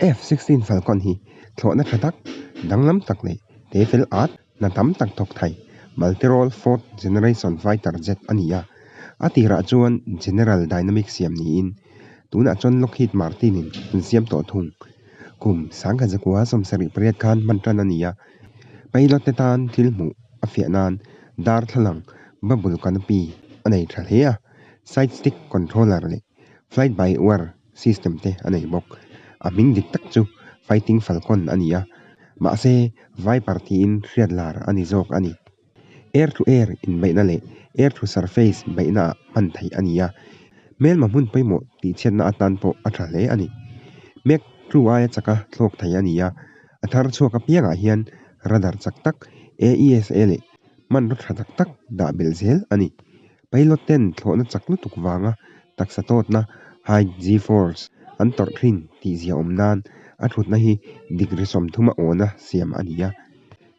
F-16 Falcon hi thlawhna tha tak, danglam tak leh te fel at, hna tam tak thawk thei, multi-role fourth generation fighter jet a ni a. A tirah chuan General Dynamics siam niin, tunah chuan Lockheed Martin-in an siam tawh thung. Kum 1978 khan hman tan a ni a, pilot te tan thil hmuh a fiah nan darthlalang bubble canopy a nei tha hle a, side stick controller leh flight by wire system te a nei bawk. A hming dik tak chu Fighting Falcon a ni a, mahse Viper tiin hriat lar a ni zawk a ni. Air to air inbeihna leh air to surface beihna ah hman theih a ni a, hmelma hmun pawimawh tihchhiatna atan pawh a tha hle a ni. Mach 2 aia chaka thlawk thei a ni a, a thar chhuak apiangah hian radar chak tak, AESA leh hmanraw tha tak tak dah belh zel a ni. Pilot ten thlawhna chak lutuk vanga taksa tawtna, high G-force, an tawrh thin tih zia awm nan a thutna hi degree 30 a awna siam a ni a.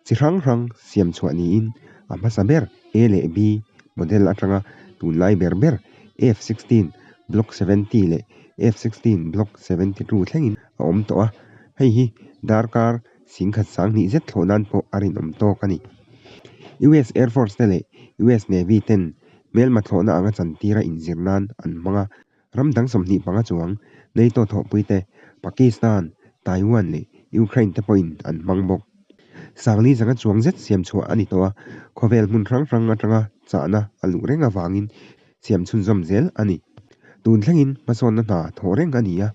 Chi hrang hrang siam chhuah niin a hmasa ber A leh B model atanga tunlai ber ber F-16 Block 70 leh F-16 Block 72 thlengin a awm tawh a, hei hi darkar 10,000 sanghnih zet thlawh nan pawh a rinawm tawk a ni. US Air Force te leh US Navy ten hmelma thlawhna anga chantira inzir nan an hmang a, ram dang 25 chuang NATO thawhpui te Pakistan, Taiwan leh Ukraine te pawhin an hmang bawk. Sangli zanga chuang zet siam chhuah a ni tawh a, khawvel hmun hrang hrang atanga chahna a luh reng avangin siam chhunzawm zel a ni. Tun thlengin hmasawnna hna thawh reng a ni a,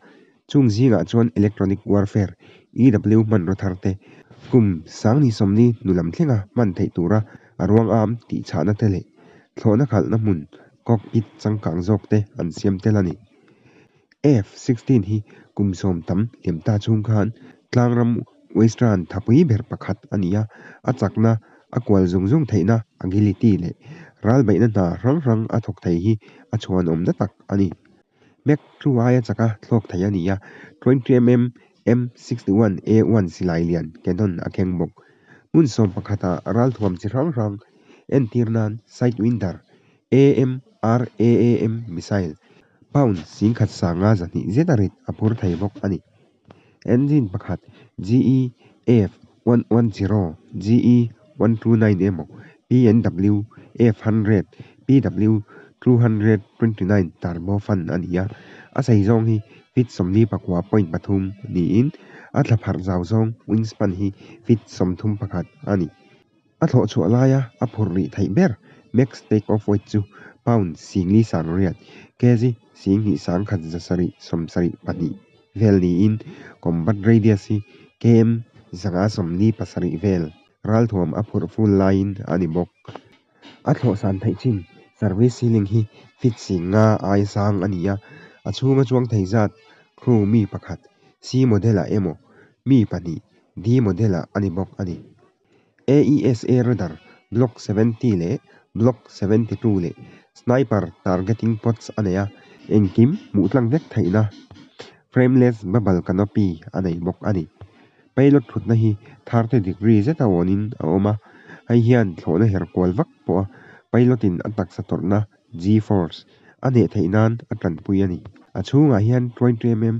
chung zingah chuan electronic warfare, EW hmanraw thar te, kum sangni sawmli hnu lam thlenga hman theih tura a ruang am tih chhahna te leh thlawhna khalhna hmun cockpit changkang zawk te an siam tel a ni. F-16 hi kum 10 tam hliam ta chhung khan tlangram Western thapui ber pakhat a ni a, a chakna, a kual zung zung theihna, agility leh ralbeihna hna hrang hrang a thawk thei hi a chhuanawmna tak a ni. Mach 2 aia chaka thlawk thei a ni a, 20mm M61A1 silai lian cannon a keng bawk. Hmun 11 ah ralthuam chi hrang hrang entir nan Sidewinder AMRAAM missile pound 10,000 sanga 200 zet a rit a phur thei bawk a ni. Engine pakhat GE F110, GE 129 emaw PNW F100, PW 229 turbofan a ni a, a sei zawng hi feet 49.3 niin a thla pharh zau zawng wingspan hi feet 31 a ni. A thlawh chhuah laia a phurh rih theih ber max take off weight chu pound 4,000 sang riat, kg 2 sang khat za sarih sawm sarih pahnih vel niin combat radius hi km 547 vel ralthuam a phurh full laiin a ni bawk. A thlawh san theih chin service ceiling hi feet 5 aia sang a ni a, a chhunga chuang thei zat crew mi pakhat C model ah emaw mi pahnih D model ah a ni bawk a ni. AESA radar Block 70 leh Block 72 leh sniper targeting pods a nei a, engkim hmuh tlang vek theihna frameless bubble canopy a nei bawk a ni. Pilot thutna hi 30 degree zeta awnin a awm a, hei hian thlawhna her kual vak pawh a pilot in a taksa tawrhna G-force a hneh theih nan a tanpui a ni. A chhungah hian 20mm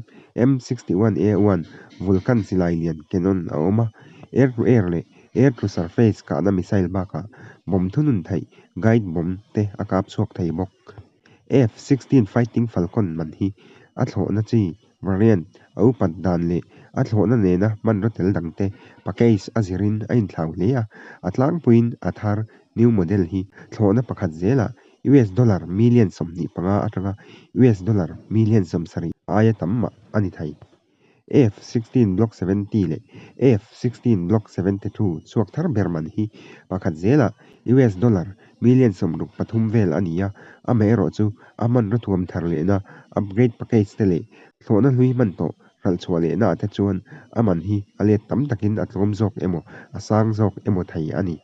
M61A1 Vulcan silai lian cannon a awm a, air to air leh air to surface kahna missile bakah bomb thunun theih guide bomb te a kap chhuak thei bawk. F-16 Fighting Falcon man hi a thlawhna chi variant a upat dan leh a thlawhna nena hmanraw tel dangte package a zirin a inthlau hle a, a tlangpuiin a thar new model hi thlawhna pakhat zelah US dollar million 25 atanga US dollar million 70 aia tam mah a ni thei. F-16 Block 70 leh F-16 Block 72 chhuak thar ber man hi pakhat zelah US dollar million 63 vel a ni a, amaherawh chu a hmanraw thuam thar lehna upgrade package te leh thlawhna hlui hman tawh hralh chhuah lehna ah te chuan a man hi a let tam takin a tlawm zawk emaw a sang zawk emaw thei a ni.